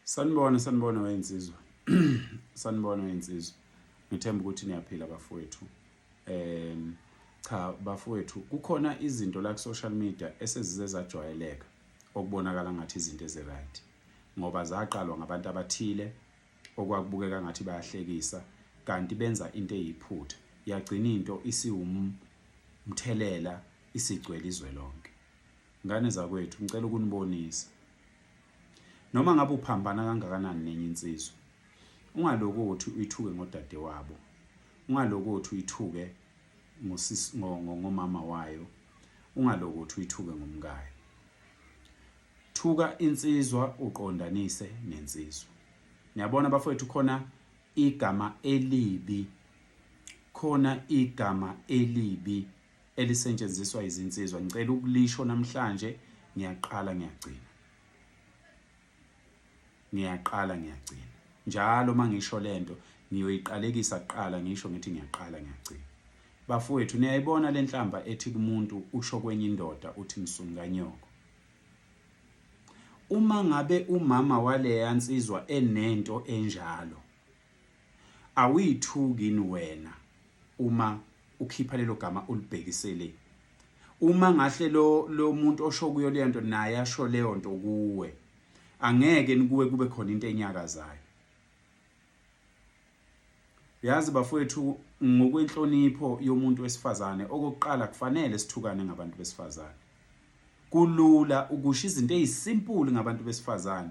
Sanibona, sanibona weyinsizwa. Sanibona weyinsizwa. Ngithemba ukuthi niyaphila bafowethu. Cha bafowethu, kukhona izinto la ku social media esezize zajwayeleka okubonakala ngathi izinto ezi-right ngoba zaqalwa ngabantu abathile okwakubukeka ngathi bayahlekisa kanti benza into eyiphutha yagcina into isiwumthelela isigcwele izwe lonke. Ngane zakwethu, ngicela ukunibonisa. Noma ngabe uphambana kangakanani nenye insizwa, ungalokothi uyithuke ngodadewabo, ungalokothi uyithuke ngomama wayo, ungalokothi uyithuke ngomkayo. Thuka insizwa uqondanise nensizwa. Niyabona bafowethu, khona igama elibi, khona igama elibi elisetshenziswa izinsizwa. Ngicela ukulisho namhlanje, ngiyaqala ngiyagcina. Ngiyaqala ngiyagcina. Njalo uma ngisho lento ngiyoyiqalekisa kuqala ngisho ngithi ngiyaqala ngiyagcina. Bafowethu, niyayibona lenhlamba ethi kumuntu usho kwenye indoda uthi msunu kanyoko. Uma ngabe umama waleya nsizwa enento enjalo, awuyithuki yini wena uma ukhipha lelo gama ulibhekise le? Uma ngahle lo muntu osho kuyo leyo nto naye asho leyo nto kuwe, angeke nikuwe kube khona into enyakazayo. Uyazi bafowethu, ngokwenhlonipho yomuntu wesifazane, okokuqala kufanele sithukane ngabantu besifazane. Kulula ukusho izinto ezisimple ngabantu besifazane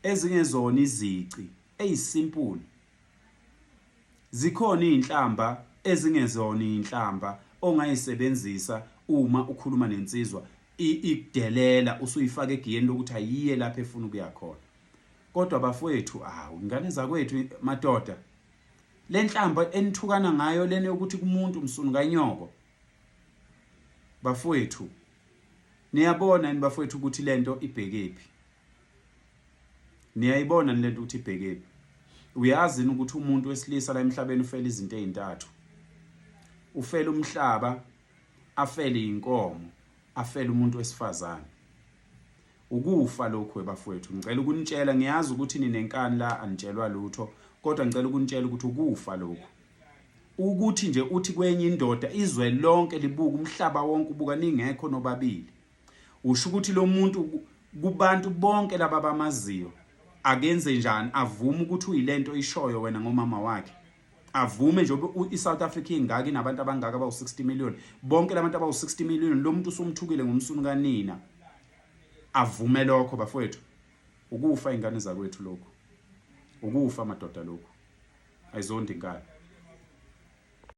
ezingezona izici ezisimple. Zikhona izinhlamba ezingezona izinhlamba ongayisebenzisa uma ukhuluma nensizwa ikudelela usuyifaka egiyeni lokuthi ayiye lapho efuna ukuya khona. Kodwa bafowethu, awu ingane zakwethu madoda, le nhlamba enithukana ngayo lena yokuthi kumuntu msunu kanyoko, bafowethu, niyabona yini bafowethu ukuthi lento ibhekephi? Niyayibona yini lento ukuthi ibhekephi? Uyazi yini ukuthi umuntu wesilisa la emhlabeni ufela izinto ezintathu? Ufela umhlaba, afele inkomo, afele umuntu wesifazane. Ukufa lokhu webafowethu, ngicela ukunitshela, ngiyazi ukuthi ninenkani la anitshelwa lutho, kodwa ngicela ukunitshela ukuthi ukufa lokhu. Ukuthi nje uthi kwenye indoda izwe lonke libuka, umhlaba wonke ubuka ningekho nobabili. Usho ukuthi lo muntu kubantu bonke laba abamaziyo akenze njani avume ukuthi uyilento ishoyo wena ngomama wakhe. Avume nje i-South Africa ingaka inabantu abangaka abawu-60 million, bonke labantu abawu-60 million lo muntu usumthukile ngomsunu kanina, avume lokho bafowethu. Ukufa ingane zakwethu lokhu, ukufa madoda lokhu, ayizondi inkani.